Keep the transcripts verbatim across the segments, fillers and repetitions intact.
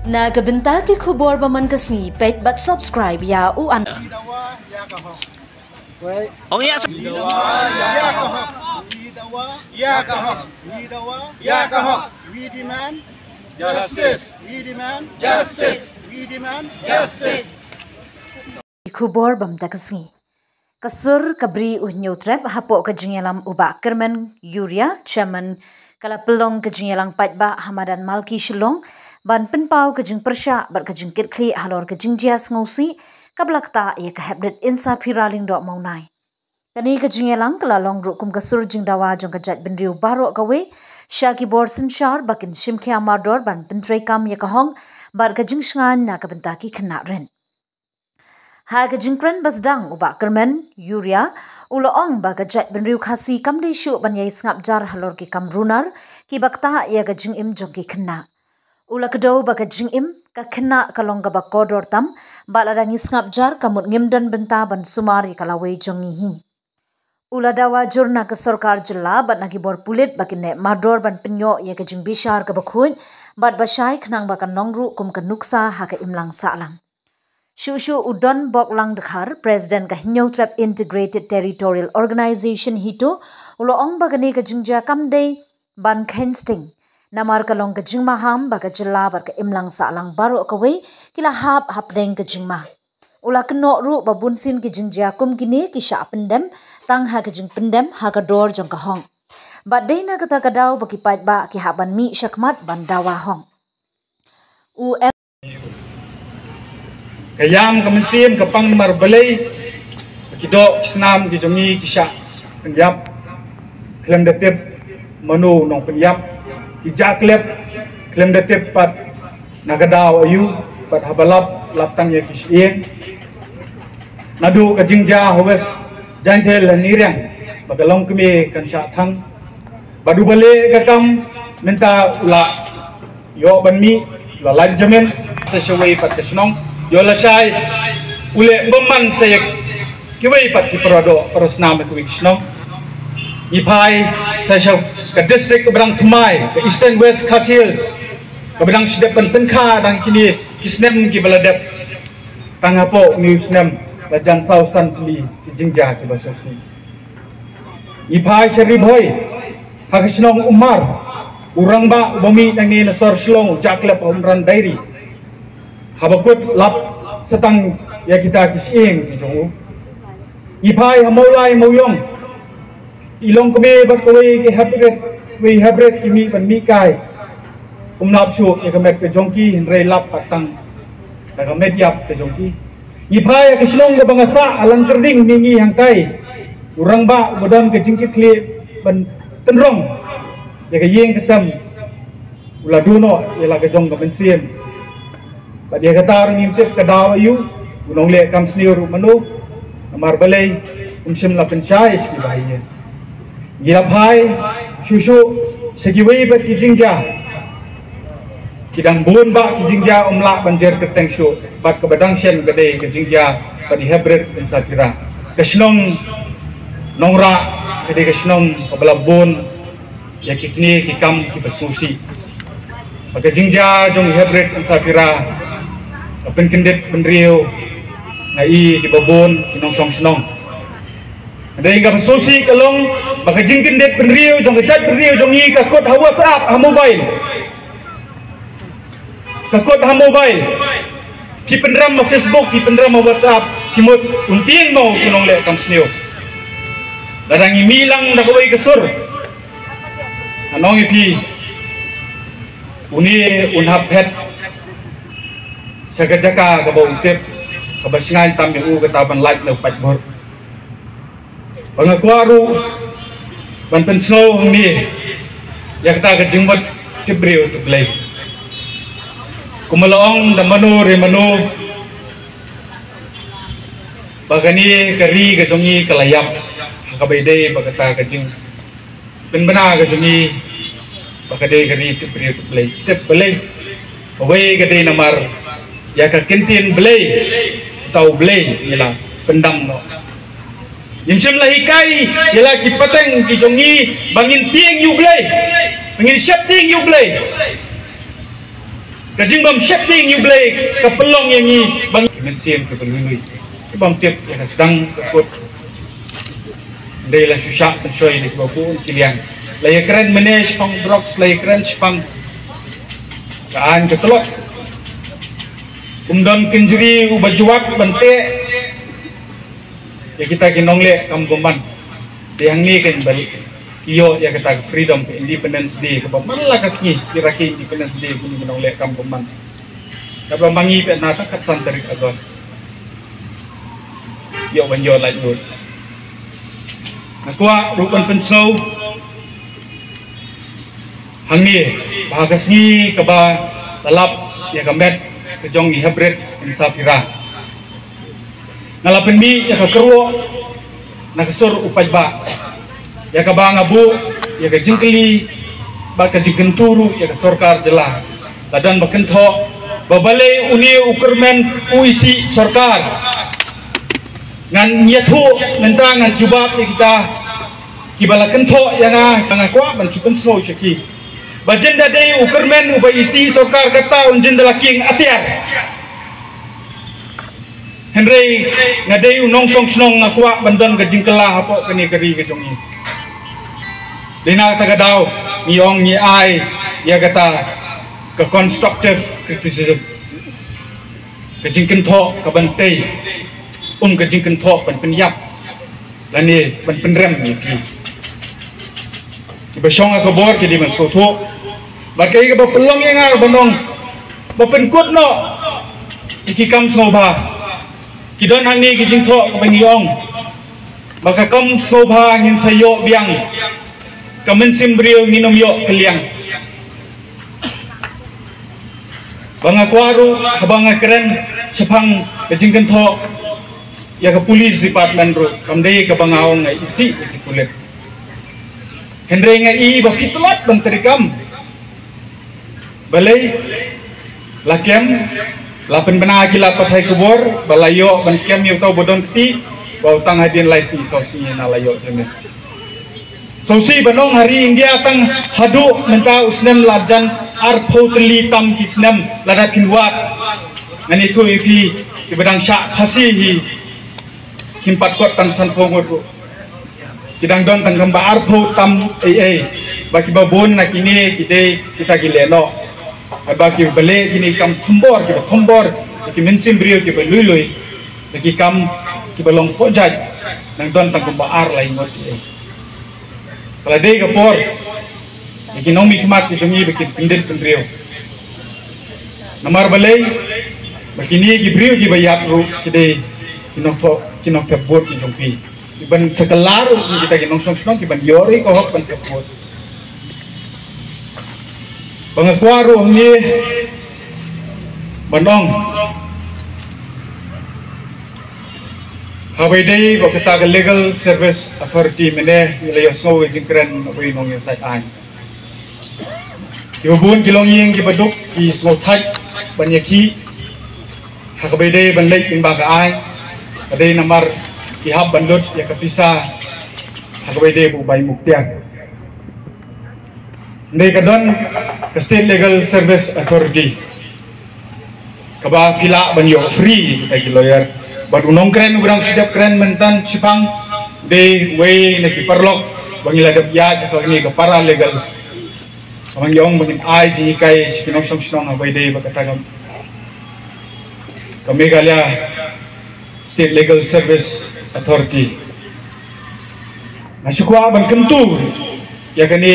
Na ka bynta ki khubor ba man ka sngi, peit bad subscribe ïa u an. Ong ïa. Ïa ka hok. Ïa ka hok. We demand justice. We demand justice. We demand justice. Ki khubor bym ta ka sngi. Ka sur ka bri u Hynñiewtrep hapoh ka jingïalam u Bah Kyrmen Uriah, Chairman, ka la pynlong ka jingïalang paidbah ha madan Malki Shillong, ban pynpaw ka jingpyrshah bad ka jingkitkhlieh halor ka jingjia sngewsih kaba la ktah ïa ka heprit Insaphira Lyngdoh Mawnai. Kane ka jingïalang ka la long ruh kum ka sur jingdawa jong ka jaitbynriew baroh kawei sha ki bor synshar ba kin shim khia mardor ban pyntreikam ïa ka hok bad ka jingshngaiñ na ka bynta ki khynnah rit. Ha ka jingkren ba sdang u Bah Kyrmen Uriah u la ong ba ka jaitbynriew Khasi kam dei shuh ban ïai sngap jar halor ki kam runar kiba ktah ïa ka jingim jong ki khynnah. U la kdew ba ka jingim ka khynnah ka long kaba kordor tam, bad lada ngi sngap jar ka mut ngim don bynta ban sumar ïa ka lawei jong ngi hi. U la dawa jur na ka sorkar jylla bad na ki bor pulit ba kin neh mardor ban pynïoh ïa ka jingbishar kaba khuid bad ba shai, khnang ba kan long ruh kum ka nuksa ha ka imlang sahlang. Shuh shuh u Donboklang Dkhar, President ka Hynñiewtrep Integrated Territorial Organization, HITO, u la ong ba kane ka jingjia kam dei ban kheiñ sting, namar ka long ka jingmaham ba ka jylla bad ka imlang sahlang baroh kawei ki la hap hapdeng ka jingma. U la kynnoh ruh ba bunsien ki jingjia kum kine ki shah pyndem tang ha ka jingpyndem ha ka dor jong ka hok, bad dei na kata ka daw ba ki paidbah ki hap ban mih shakhmat ban dawa hok. U Ka ïam ka mynsiem ka pang namar balei ba ki doh ki snam ki jong ngi ki shah pynïap khlem da tip mano u nongpynïap, ki jah klep khlem da tip pat na ka daw aïu, pat haba lap, lap tang ïa ki shyieng. Naduh ka jingjia ha West Jaintia Hills, Nongriang, ba ka longkmie kan shah thang, bad uba leh ka kam mynta u la ïoh ban mih, u la lait jamin. Sa shawei pat ka shnong, ïoh lashai u leh bymman sa ïa kiwei pat ki para doh para snam ha kiwei ki shnong. Ngi phai sa sha ka district kaba dang thymmai, ka Eastern West Khasi Hills, kaba dang shu dep ban tyngkha dang kine ki snem kiba la dep. Tang hapoh une u snem la jan saw san tylli ki jingjia kiba sngewsih. Ngi phai sha Ri Bhoi, ha ka shnong Umar, u rangbah uba mih nangne na sor Shillong u jah klep ha Umran Dairy, haba kut lap sa tang ïa kita ki shyieng ki jong u. Ngi phai ha Mawlai Mawiong, i longkmie bad kawei ki heprit, wei heprit ki mih ban mih kai. Um lap shuh ïa ka met ka jong ki, hynrei lap pat tang da ka met ïap ka jong ki. Ngi phai ha ka shnong kaba nga sah, ha Langkyrding, mihngi hangtai, u rangbah uba don ka jingkitkhlieh ban tynrong ïa ka ïing ka sem, u la duh noh ïa la ka jong ka mynsiem. Bad ïa kata ruh ngim tip ka daw aïu, u nongleh kam sniew ruh mano, namar balei um shym la pynshai sha kiba ha ïing. Ngi la phai shuh shuh sha kiwei pat ki jingjia. Ki dang bun bah ki jingjia, um lah ban jer kyrteng shuh, bad kaba dang shen ka dei ka jingjia bad i heprit Insaphira. Ka shnong Nongrah ka dei ka shnong kaba la bun ïa kine ki kam kiba sngewsih. Ba ka jingjia jong i heprit Insaphira ka pynkyndit bynriew na i kiba bun ki nongshong shnong. Hynrei kaba sngewsih ka long ba ka jingkyndit bynriew jong ka jaitbynriew jong ngi ka kut ha WhatsApp, ha mobile. Ka kut ha mobile. Ki pynrem ha Facebook, ki pynrem ha WhatsApp, ki mut un tieng mo ki nongleh kam sniew. Lada ngi mih lang da kawei ka sur, nga ong ïa phi, une un hap phet sha ka jaka kaba u tip, kaba shngaiñ tam ïa u kata ban lait na u paidbah. Ba nga kwah ruh ban pynsngew hangne ïa kata ka jingmut tip briew tip Blei. Kumba la ong da mano re mano, ba kane ka ri ka jong ngi ka la ïap ha kaba ïadei bad kata ka jingpynbna ka jong ngi ba ka dei ka ri tip briew tip Blei, tip Blei. Kawei ka dei namar ïa ka ktien Blei, uta u Blei ngi la pyndam noh. Ngim shym la hikai ïa la ki pateng ki jong ngi ba ngin tieng ïa u Blei, ba ngin sheptieng ïa u Blei. Ka jingbym sheptieng ïa U Blei ka pynlong ïa ngi ba ngi mynsiem kiba lui lui, kibym tip ïa ka sdang ka kut. Dei la shu shah pynshoi da kiba bun ki liang. La ïakren mynne shaphang drugs, la ïakren shaphang ka aiñ ka tlot. Ym don kynjri uba jwat ban teh ïa kita ki nongleh kam bymman. Te hangne kan ba ki ïoh ïa kata ka freedom, ka Independence Day, kaba man la ka sngi ki rakhe Independence Day kine ki nongleh kam bymman. Kaba ma ngi peit na ka khatsan tarik August. Ïoh ban ïoh laitluid. Nga kwah ruh ban pynsngew hangne ba ha ka sngi kaba la lap ïa ka met ka jong i Hybrid Insapira, nga la pynmih ïa ka kyrwoh na ka sur u paidbah, ïa kaba nga buh ïa ka jingkylli bad ka jingkyntu ruh ïa ka sorkar jylla. La don ba kynthoh ba balei une u kyrmen u isih sorkar. Ngan ïathuh mynta, ngan jubab ïa kita kiba la kynthoh ïa nga, nga kwah ban shu pynsngew sha ki. Ba jin da dei u kyrmen uba isih sorkar kata un jin da la kieng atiar. Hynrei nga dei u nongshong shnong, nga kwah ban don ka jingkylla hapoh kane ka ri ka jong ngi. Dei na kata ka daw ngi ong ngi ai ïa kata ka constructive criticism, ka jingkynthoh kaban tei, um ka jingkynthoh ban pynïap lane ban pynrem ïa ki. Kiba shong ha ka bor ki dei ban sngewthuh. Bad kaei kaba pynlong ïa nga ban ong ba pynkut noh ïa ki kam sngewbha. Ki don hangne ki jingthoh kaba ngi ong ba ka kam sngewbha ngin sa ïoh biang, ka mynsiem briew ngin ym ïoh kylliang. Ba nga kwah ruh haba nga kren shaphang ka jingkynthoh ïa ka police department ruh, kam dei kaba nga ong nga isih ïa ki pulit. Hynrei nga i ba phi tlot ban treikam. Balei? La kem, la pynbna ki lad pathai khubor ba la ïoh ban kem ïa uta uba don kti, ba u tang hadien lai sngi saw sngi na la ïoh jamin. Sngewsih ban ong ha ri India tang haduh mynta u snem la jan arphew tylli tam ki snem lada phin wad. Ngan ïathuh ïa phi, kiba dang shah phasi hi kim pat kot tang sanphew ngut ruh. Ki dang don tang kumba arphew tam ei ei. Ba kiba bun na kine ki dei kita ki lehnoh. Ba kiba leh kine ki kam thombor, kiba thombor ïa ki mynsiem briew kiba lui lui, ïa ki kam kiba long poh jait, dang don tang kumba ar lai ngut ei ei. Ka la dei ka por ïa ki nongmihkhmat ki jong ngi ba kin pyndit pynriew. Namar balei? Ba kine ki briew kiba ïap ruh ki dei ki nongthoh, ki nongthep vote ki jong phi. Kiban sa kylla ruh ïa kita ki nongshong shnong, kiban ïoh ruh ka hok ban thep vote. Ba nga kwah ruh hangne ban ong, haba ïadei bad kata ka Legal Service Authority mynne, ngi la ïohsngew ka jingkren na uwei u nongïasaid aiñ. Kiba bun ki longïing kiba duk ki sngewthait ban ïakhih ha kaba ïadei ban leit lyngba ka aiñ, ka dei namar ki hap ban lut ïa ka pisa ha kaba ïadei bad u bai mukhtiar. Hynrei ka don ka State Legal Service Authority kaba phi lah ban ïoh free kita ki lawyer. Bad u nongkren uba dang shu dep kren mynta shaphang dei uwei na ki paralok ba ngi la dep ïaid ha kane ka paralegal. Kaba ngi ong ba ngin ai jinghikai sha ki nongshong shnong haba ïadei bad kata ka, ka Meghalaya State Legal Service Authority. Nga shu kwah ban kyntu ïa kane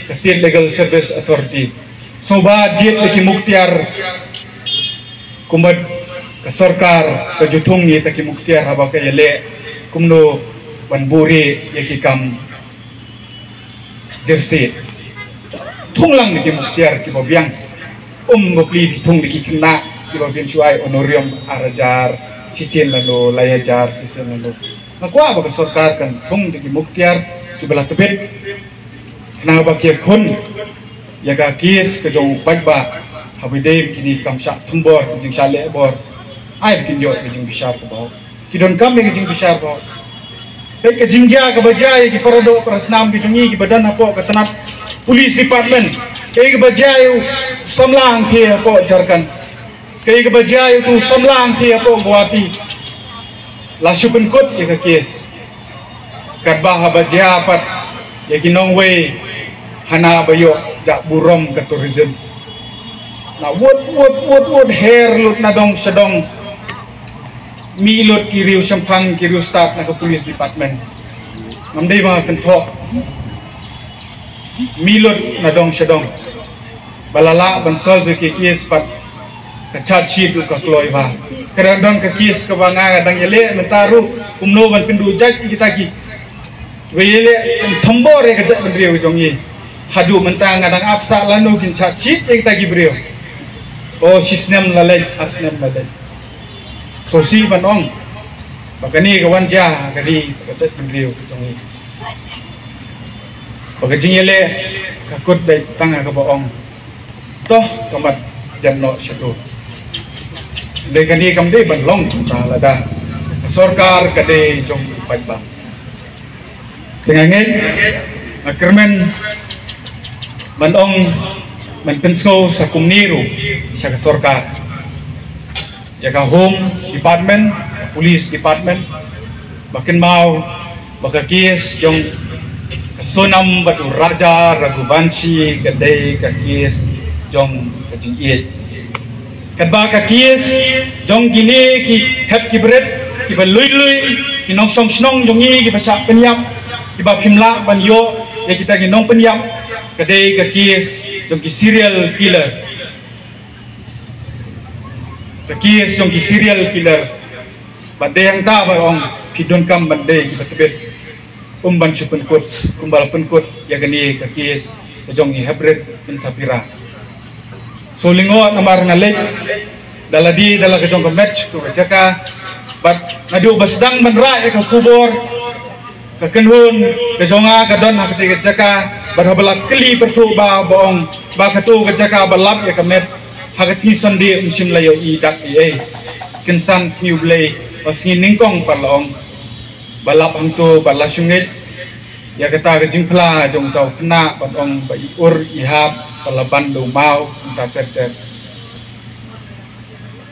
ka State Legal Service Authority. Sngewbha jied ïa ki mukhtiar, kumba ka sorkar ka ju thung ïa kita ki mukhtiar haba ka ïaleh kumno ban buhrieh ïa ki kam jyrsieh. Thung lang ïa ki mukhtiar kiba biang. Ym bapli phi thung ïa ki khynnah kiba phin shu ai honorarium ar hajar shisien lano, lai hajar shisien lano. Nga kwah ba ka sorkar kan thung ïa ki mukhtiar kiba la tbit. Khnang ba ki khun ïa ka case ka jong u paidbah haba ïadei bad kine ki kam shah thombor, ki jingshah lehbor. Ai ba kin ïoh ka jingbishar kaba hok. Ki donkam ïa ka jingbishar kaba hok. Peit ka jingjia kaba jia ïa ki paradoh parasnam ki jong ngi kiba don hapoh ka tnat police department. Kaei kaba jia ïa u Samla hangthie hapoh Jharkhand. Kaei kaba jia ïa utu u samla hangthie hapoh Guwahati. La shu pynkut ïa ka case. Katba haba jia pat ïa ki nongwei hana ba ïoh jah burom ka tourism. Na wut wut wut wut her lut na dong sha dong. Mih lut ki riew shemphang ki riew stad na ka police department. Ngam dei ba kynthoh. Mih lut na dong sha dong. Ba la lah ban solve ïa ka case pat ka charge sheet ruh ka kloi bha. Ka dang don ka case kaba nga nga dang ïaleh mynta ruh kumno ban pynduh jait ïa kita ki. Ba ïaleh thombor ïa ka jaitbynriew jong ngi. Haduh mynta nga dang ap sah lano kin charge sheet ïa kita ki briew. Oh, shi snem la leit, ar snem la leit. Sngewsih ban ong ba kane ka wan jia ha ka ri ka jaitbynriew ka jong ngi. Ba ka jingïaleh ka kut dei tang ha kaba ong to ka mat jan noh shatu. Dei kane kam dei ban long kumta lada ka sorkar ka dei jong u paidbah. Te nga ngeit nga kyrmen ban ong ban pynsngew sa kumne ruh sha ka sorkar. Ïa ka Home Department, Police Department, ba kynmaw ba ka case jong ka Sonam bad u Raja Raghuvanshi ka dei ka case jong ka jingïeit. Katba ka case jong kine ki hep ki bret kiba lui lui, ki nongshong shnong jong ngi kiba shah pynïap, kiba phim lah ban ïoh ïa kita ki nongpynïap, ka dei ka case jong ki serial killer. Ka case jong ki serial killer. Bad dei hangta ba ong phi donkam ban dei kiba tbit. Um ban shu pynkut kumba la pynkut ïa kane ka case ka jong i Hebret Insapira. So lyngngoh namar nga leit da lade da la ka jong ka met to ka jaka. Bad nga duh ba sdang ban rah ïa ka khubor ka kynhun ka jong nga ka don ha kata ka jaka. Bad haba la kylli pyrthuh ba ba ong ba kato ka jaka ba lap ïa ka met ha ka sngi Sunday um shym la ïohi dak ei ei. Kynsan sngi U Blei ba sngi nyngkong pat la ong ba lap hangto bad la shu ngeit ïa kata ka jingphla jong uta u khynnah bad ong ba i ur i hap bad la ban da u maw kumta ter ter.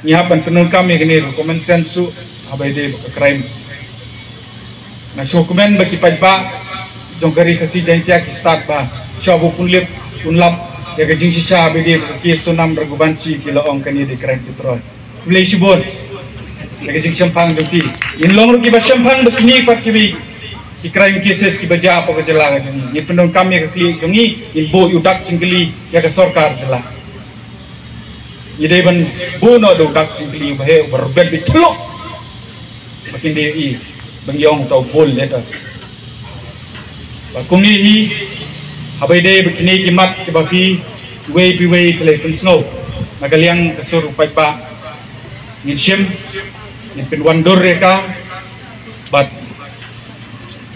Ngi hap ban pyndonkam ïa kane ka common sense shuh haba ïadei bad ka crime. Nga sngewkmen ba ki paidbah jong ka Ri Khasi Jaiñtia ki stad ba shuwa ba pun lip pun lap ïa ka jingshisha haba ïadei bad ka case Sonam Raghuvanshi ki la ong kane dei crime petrol. Khublei shibun ïa ka jingshemphang jong ki. Ngin long ruh kiba shemphang bad kine pat kiba ki crime cases kiba jia hapoh ka jylla ka jong ngi. Ngin pyndonkam ïa ka khlieh jong ngi, ngin buh ïa u dak jingkylli ïa ka sorkar jylla. Ngi dei ban buh noh da u dak jingkylli uba heh uba rben beit thylluh. Ba kin dei i ba ngi ong uta u bull letter. Ba kumne hi haba ïadei bad kine ki mat kiba phi iwei pa iwei phi la pynsngew na ka liang ka sur u paidbah. Ngin shim, ngin pynwandur ïa ka bad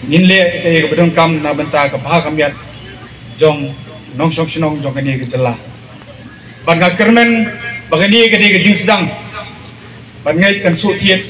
ngin leh kaei kaba donkam na bynta ka bha ka miat jong nongshong shnong jong kane ka jylla. Bad nga kyrmen ba kane ka dei ka jingsdang. Bad ngeit kan shu thied